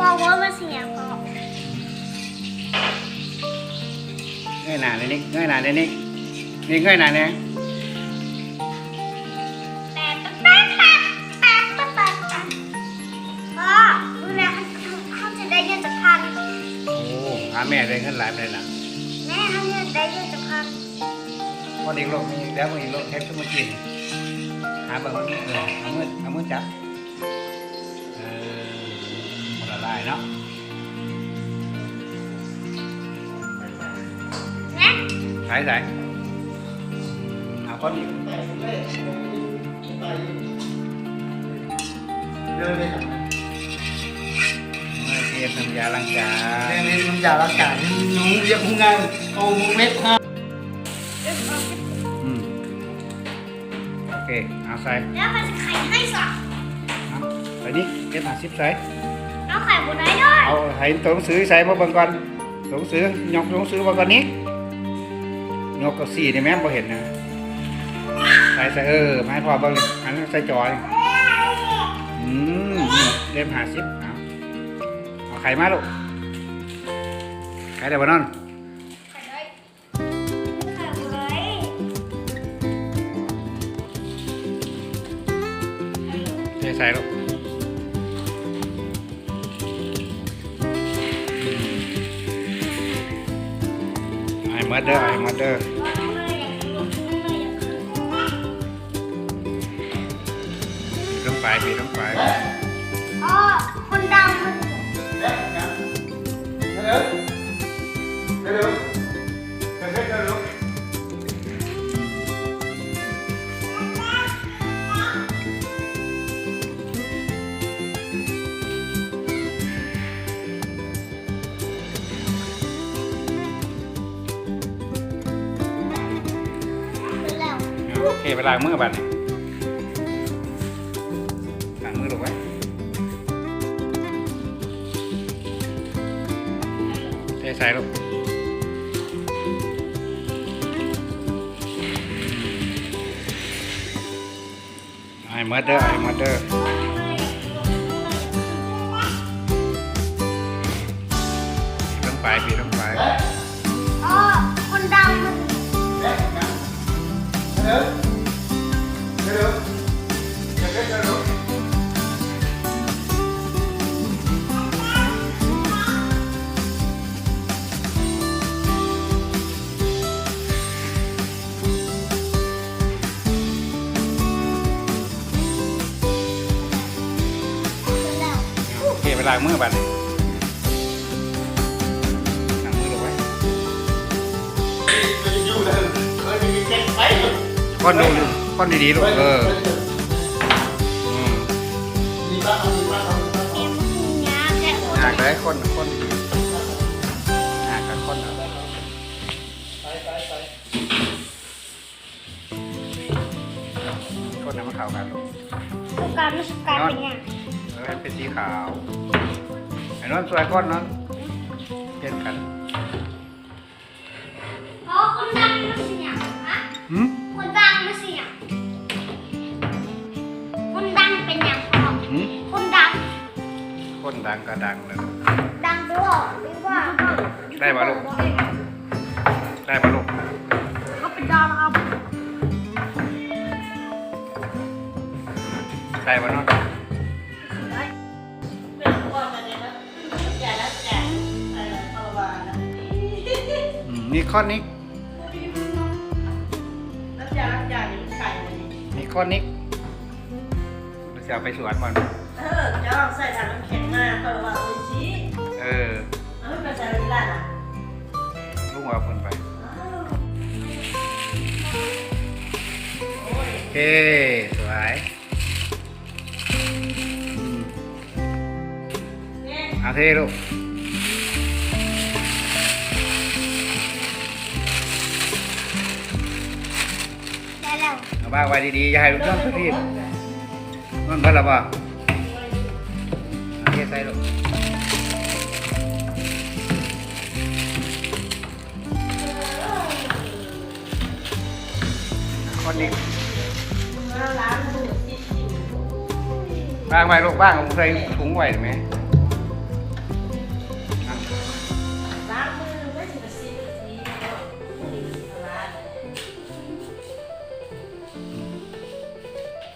ບໍ່ຮູ້ວ່າມັນຊິຫຍັງເພາະ ເງີຍໜ້າແດ່ນິກ ເງີຍໜ້າແດ່ນິກ ນິກເງີຍໜ້າແດ່. ພໍ່ ມື້ໜ້າເຮົາຈະໄດ້ເງິນຈັກພັນ? ໂອ້ ຫາແມ່ໄດ້ເງິນຫຼາຍປານໃດນະ? ແມ່ ເຮົາໄດ້ເງິນຈັກພັນ? ພໍດີໂລກ ມີແລ້ວ ມີໂລກເຮັດຄືມື້ກີ້ ຫາເບິ່ງ ເອີ ເອົາມື ເອົາມືຈັບ ເອີ ຄົນລະລາຍເນາະ. ໃສ ໃສ ເອົາຄົນອີກ ເດີນເລີຍ ເຮັດນ້ຳຢາລ້າງຈານ ເຮັດນ້ຳຢາລ້າງຈານ ຍຸງ ວຽກໂຮງງານ ເອົາເມັດ ອືມ. ໂອເຄ ເອົາໃສ່ ແລ້ວຂ້ອຍຊິຂາຍໃຫ້ຊະ ເອົາ ໃສ່ນີ້ ເຈັດຫ້າສິບໃສ່ ເອົາ ຂາຍບໍ່ໄດ້ເດີ ເອົາໃຫ້ໂຕໜັງສືໃສ່ມາເບິ່ງກ່ອນ ໂຕໜັງສື ຍົກໂຕໜັງສືເບິ່ງກ່ອນນີ້ ຍົກກັບສີ່ນີ້ແມ່ນບໍ່ເຫັນນະ ໃສ່ ໃສ່ ເອີ ມາໃຫ້ພໍ່ເບິ່ງນີ້ ອັນໃສ່ຈໍນີ້ ອືມ ເຈັດຫ້າສິບ ເອົາ ເອົາໄຂມາລູກ ໄຂໄດ້ບໍ່ນອນ? ເທໃສ່ລູກ ເອົາໃຫ້ໝົດເດີ ເອົາໃຫ້ໝົດເດີ ປີນລົງໄປ ປີນລົງໄປ ອໍ ຄົນດັງ ໂອເຄ ໄປລ້າງມືບາດນີ້ ລ້າງມືລູກໄວ້ ເທໃສ່ລູກ ເອົາໃຫ້ໝົດເດີ ເອົາໃຫ້ໝົດເດີ ປີນລົງໄປ ປີນລົງໄປ ອໍ ຄົນດັງ ໂອເຄ ໄປລ້າງມືບາດນີ້ ລ້າງມືລູກໄວ້ ຄົນດູ ຄົນດີໆລູກ ເອີ ອືມ ຍາກເດ້ ຄົນ ຄົນດີ ຍາກກັບຄົນ ຄົນໃຫ້ມັນເຂົ້າກັນລູກ ສຸການ ສຸການເປັນຫຍັງ? ເອີ ເປັນສີຂາວ ໃຫ້ນອນຊ່ວຍຄົນນອນ ເປັນກັນ ພໍ່ ຄົນດັງມັນຊິຫຍັງ? ຮະ? ຫືມ? ຄົນດັງມັນຊິຫຍັງ? ຄົນດັງເປັນຫຍັງພໍ່? ຫືມ? ຄົນດັງ ຄົນດັງກໍດັງແລ້ວ ດັງບໍ່? ໄດ້ບໍ່ລູກ? ໄດ້ບໍ່ລູກ? ເຂົາເປັນດາລາ ໄດ້ບໍ່ເນາະ? ໄດ້ ອືມ ນີ້ຄອນນີ້ ນ້ຳຢາລ້າງຈານນີ້ມັນໄຄ ນີ້ຄອນນີ້ ມັນຊິເອົາໄປສວນມັນ ເອີ ເຈົ້າເອົາໃສ່ຖັງນ້ຳແຂງມາ ຂ້ອຍວ່າໂອອິຊິ ເອີ ເອົາໄປໃສ່ເວລານະ ລຸງເອົາເພິ່ນໄປ ໂອເຄ ສວຍ. ອາ ເທລູກ ໄດ້ແລ້ວ ເອົາວາງໄວ້ດີໆ ຢ່າໃຫ້ລູກໂດນສະທີບ ມັນເບິດແລ້ວບໍ່? ເທໃສ່ລູກ. ຄົນນີ້ ວາງໄວ້ລູກ ວາງໃສ່ຖົງໄວ້ໄດ້ໄໝ?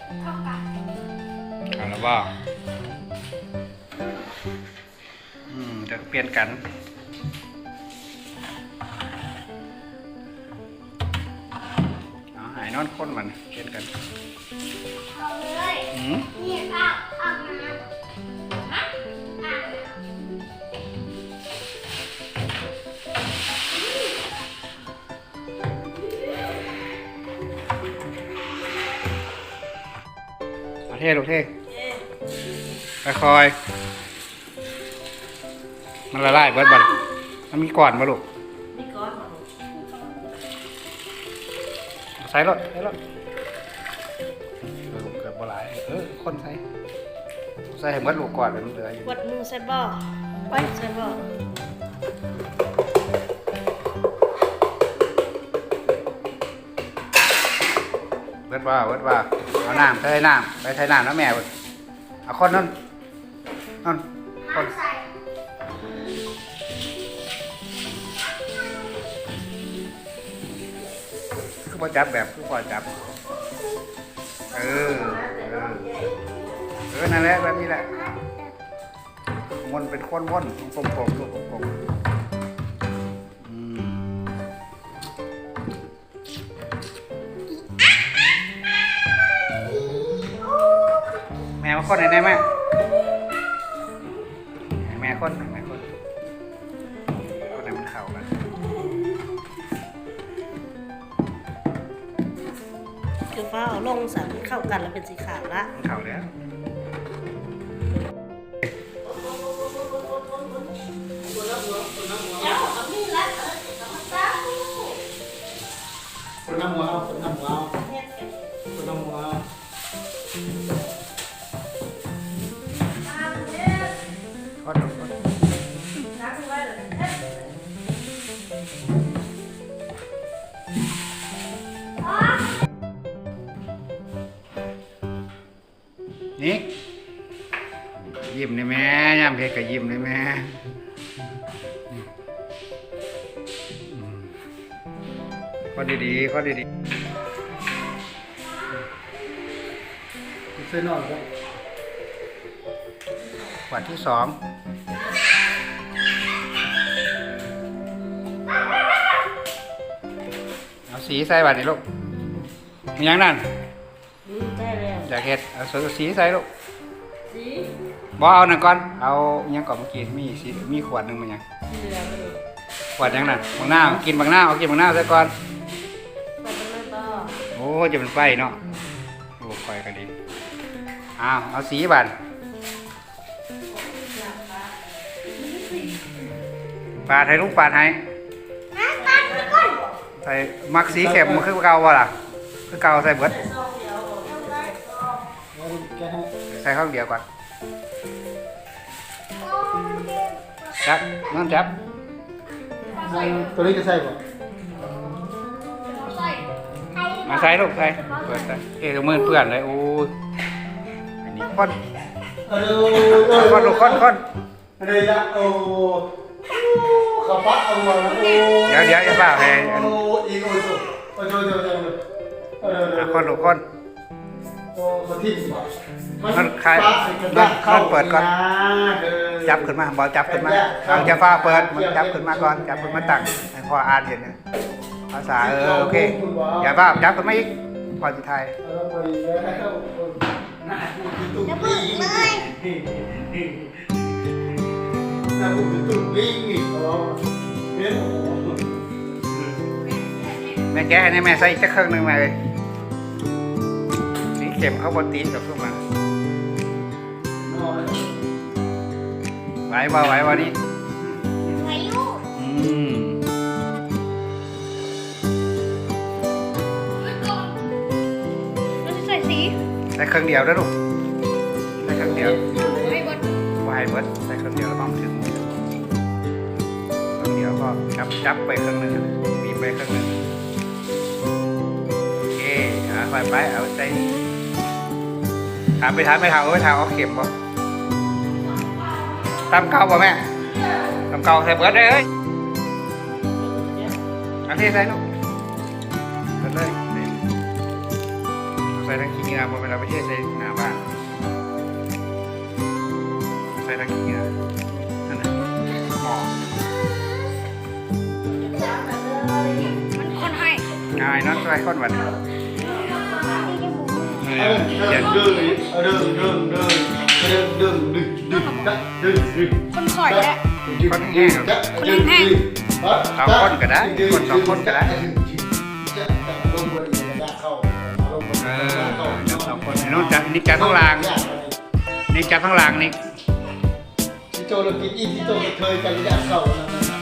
ເອົາລະບໍ່? ອືມ ຈະປ່ຽນກັນ ເອົາ ໃຫ້ນອນຄົນບັດນີ້ ປ່ຽນກັນ ເອົາເລີຍ ອືມ ນີ້ອາບ ອາບນ້ຳ ຮະ ອາບນ້ຳ. ເອົາເທລູກເທ ເທ ຄ່ອຍໆ ມັນລະລາຍເບິດບັດ ມັນມີກ້ອນບໍ່ລູກ? ມີກ້ອນບໍ່ລູກ? ໃສ່ໂລດ ໃສ່ໂລດ ເກືອບບໍ່ຫຼາຍ ເອີ ຄົນໃສ່ ໃສ່ໃຫ້ເບິດລູກກ່ອນ ມັນເຫຼືອຢູ່ ຂວດໜຶ່ງໃສ່ບໍ່? ໄປ ໃສ່ບໍ່? ເບິດບໍ່? ເບິດບໍ່? ເອົານ້ຳ ໃສ່ນ້ຳ ໄປໃສ່ນ້ຳນຳແມ່ພຸ້ນ ເອົາຄົນນັ້ນ ນັ້ນ ຄົນ ຄືບໍ່ຈັບແບບ ຄືບໍ່ຈັບ ເອີ ເອີ ເອີ ນັ້ນແຫຼະ ແບບນີ້ແຫຼະ ມັນເປັນຄົນວົນ ກົມໆ ລູກ ກົມໆ ອືມ. ແມ່ມາຄົນໃຫ້ແດ່ແມ່ ໃຫ້ແມ່ຄົນ ໃຫ້ແມ່ຄົນ ຄົນໃຫ້ມັນເຂົ້າກັນ ຄືຟ້າວເອົາລົງຊະ ມັນເຂົ້າກັນແລ້ວເປັນສີຂາວລະ ມັນເຂົ້າແລ້ວ. ຄົນນຳຫົວເອົາ ຄົນນຳຫົວເອົາ ຄົນນຳຫົວເອົາ ຄົນ ຄົນ ນີ້ ຍິ້ມແດ່ແມ່ ຍາມເຮັດກະຍິ້ມແດ່ແມ່ ອືມ ຄົນດີໆ ຄົນດີໆ ໃສ່ໜ້ອຍເດີ ຂວດທີສອງ ເອົາສີໃສ່ບາດນີ້ລູກ ມີຫຍັງນັ້ນ? ອືມ ໃສ່ແລ້ວ ຢາກເຮັດ ເອົາ ເອົາສີໃສ່ລູກ ສີ ບໍ່ ເອົານັ້ນກ່ອນ ເອົາອີຫຍັງກ່ອນ ເມື່ອກີ້ມີສີ ມີຂວດໜຶ່ງ ມັນຫຍັງ ສີເຫຼືອງ ຂວດຫຍັງນັ້ນ ບັກນາວ ກິນບັກນາວ ເອົາກິນບັກນາວໃສ່ກ່ອນ ຂວດບັກນາວບໍ່ ໂອ້ ຈະເປັນໄຟເນາະ ໂອ້ ຂ້ອຍກະດີ ເອົາ ເອົາສີບາດ ປາດໃຫ້ ລຸງປາດໃຫ້ ໃສ່ ມັກສີເຂັ້ມຄືເກົ່າບໍ່ລະ? ຄືເກົ່າ ໃສ່ເບິດ ໃສ່ຂ້າງດຽວກ່ອນ ຈັບ ນອນຈັບ ຕົວນີ້ຈະໃສ່ບໍ່? ມາໃສ່ລູກ ໃສ່ ເປີດໃສ່ ເອີ ມືເປື້ອນເລີຍ ໂອ້ຍ ອັນນີ້ຄົນ ເອີ ຄົນລູກ ຄົນ ຄົນ ອັນນີ້ລະ ໂອ້ ເຂົາປະເອົາມາ ໂອ້ ດຽວໆ ຢ່າຟ້າວໃຫ້ ໂອ້ ອີກ ໂອ້ ໂອ້ ຄົນລູກ ຄົນ ໂອ້ ເຂົາຖິ້ມບໍ່? ມັນຂາຍ ມັນ ມັນເປີດກ່ອນ ຈັບຂຶ້ນມາ ບໍ່ ຈັບຂຶ້ນມາ ເອົາ ຢ່າຟ້າວເປີດ ມັນຈັບຂຶ້ນມາກ່ອນ ຈັບຂຶ້ນມາຕັ້ງ ໃຫ້ພໍ່ອ່ານເຫັນ ພາສາ ເອີ ໂອເຄ ຢ່າຟ້າວ ຈັບຂຶ້ນມາອີກ ກ່ອນຊິຖ່າຍ ເອີ ພໍດີແລ້ວ ໜ້າກູຄືຕຸກລີງ ໜ້າກູຄືຕຸກລີງນີ້ ເອີ ແມ່ນບໍ່? ແມ່ແກະໃຫ້ແດ່ ແມ່ໃສ່ອີກຈັກເຄິ່ງໜຶ່ງແມ່ເອີຍ ສີເຂັ້ມເຂົາບໍ່ຕິດອກຄືມາ ໄຫວບໍ່ ໄຫວບໍ່ນີ້? ໄຫວຢູ່ ອືມ ມັນຊິໃສ່ສີ ໃສ່ເຄິ່ງດຽວເດີລູກ ໃສ່ເຄິ່ງດຽວ ບໍ່ໃຫ້ເບິດ ບໍ່ໃຫ້ເບິດ ໃສ່ເຄິ່ງດຽວລະວັງມັນຖືກມື ເຄິ່ງດຽວ ກໍຈັບ ຈັບໄປເຄິ່ງໜຶ່ງ ບີບໄປເຄິ່ງໜຶ່ງ ໂອເຄ ອ່າ ຄ່ອຍໄປ ເອົາໃສ່ ຖາມໄປ ຖາມໄປ ຖາມ ເອີ ຖາມເອົາເຂັມບໍ່? ຕຳເກົ່າບໍ່ແມ່? ຕຳເກົ່າໃສ່ເບິດເລີຍ ເອີຍ ເອົາເທໃສ່ລູກ ເບິດເລີຍ ໃສ່ ທັງຂີ້ເຫຍື້ອ ບໍ່ແມ່ນເອົາໄປເທໃສ່ໜ້າບ້ານ ໃສ່ທັງຂີ້ເຫຍື້ອ ນັ້ນນະ ໝໍ້ ມັນຄົນໃຫ້ ອ້າຍນອນຊ່ວຍຄົນບັດນີ້ ເອີ ເດີນ ເດີນ ເດີນ ເດີນ ເດີນ ເດີນ ເດີນ ເດີນ ຄົນຂ້ອຍແຫຼະ ຄົນແຮງ ຄົນແຮງ ສອງຄົນກໍໄດ້ ຄົນສອງຄົນກໍໄດ້ ເອີ ຈັບສອງຄົນ ນີ້ຈັບທາງຫຼັງ ນີ້ຈັບທາງຫຼັງນີ້ ຊິໂຕລະກິນອີ່ ຊິໂຕກະເທີຍກັນລະຍະເຂົ້ານັ້ນນະ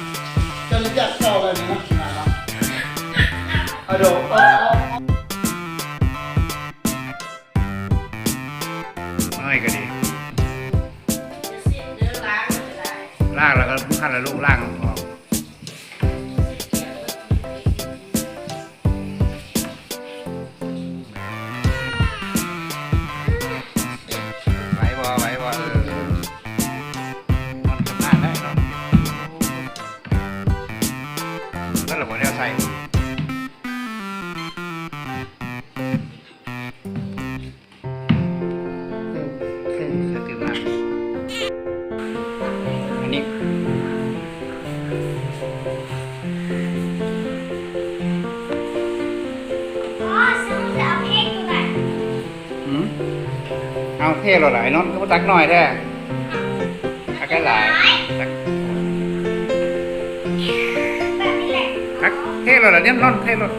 ກັນລະຍະເຂົ້າລະນີ້ ອາດອກ ເອີຍ ກະດີ ລ້າງແລ້ວກະ ຄັນລະລູກລ້າງອອກ ໄຫວບໍ່ ໄຫວບໍ່ ເອີ ນອນທຳງານໄດ້ເນາະ ເບິດລະບໍ່ແນວໃສ່ ເອີ ເອີ ເອີ ອັນນີ້ ຫືມ ເອົາເທໂລດ ໄອ້ນົນ ຄືບໍ່ຕັກໜ້ອຍແທ້ ຕັກຫຼາຍໆ ຕັກ ຕັກເທໂລດ ເນາະ ເທໂລດ.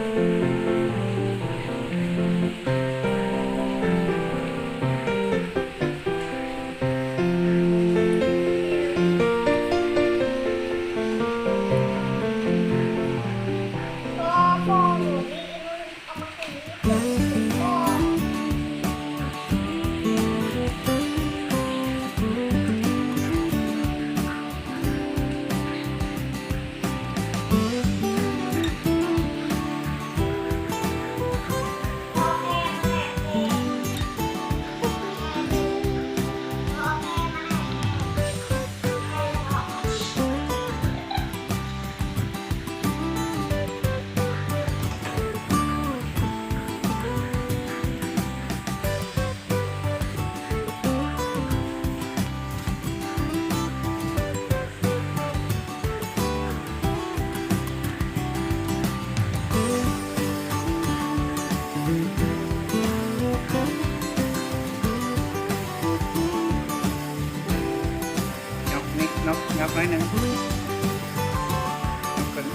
ຍົກນິດ ຍົກ ຍົກໜ້ອຍໜຶ່ງ ຍົກຂຶ້ນ.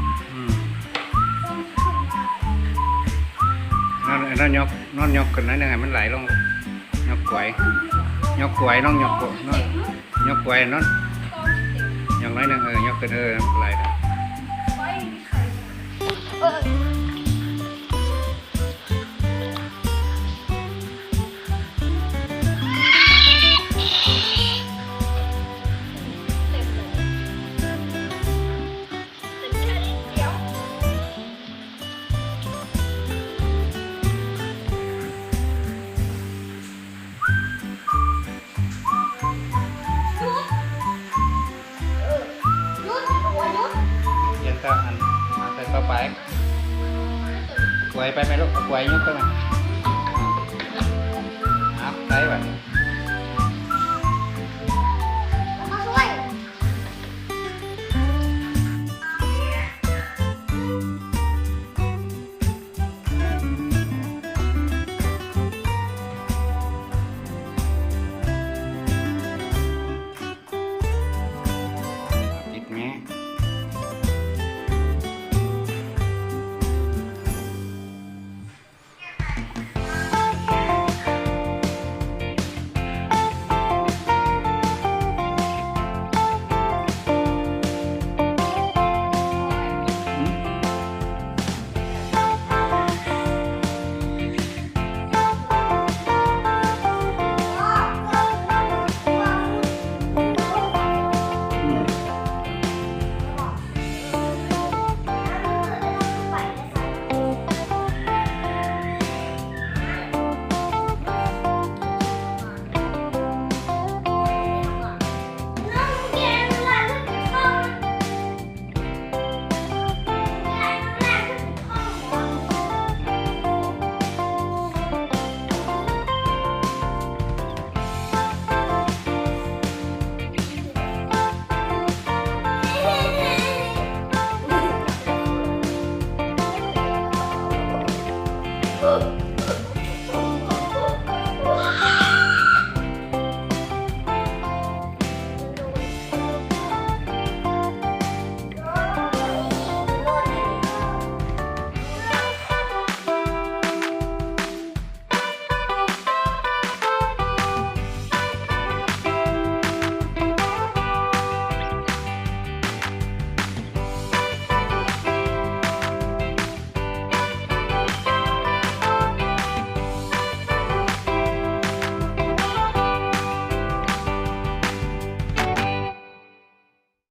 ອືມ ນັ້ນ ນັ້ນ ຍົກ ນ້ອງຍົກຂຶ້ນໜ້ອຍໜຶ່ງໃຫ້ມັນໄຫຼລົງ ຍົກກວຍ ຍົກກວຍ ນ້ອງຍົກກວຍ ນ້ອງຍົກກວຍ ນ້ອງຍົກໜ້ອຍໜຶ່ງ ເອີ ຍົກຂຶ້ນ ເອີ ໄຫຼແລ້ວ. ຢ້ານຕາອັນ ເອົາໃສ່ຕໍ່ໄປ ກວຍໄປແມ່ລູກ ເອົາກວຍຍົກຂຶ້ນມາ ເອົາໃສ່ບາດນີ້. ມາຊ່ວຍ.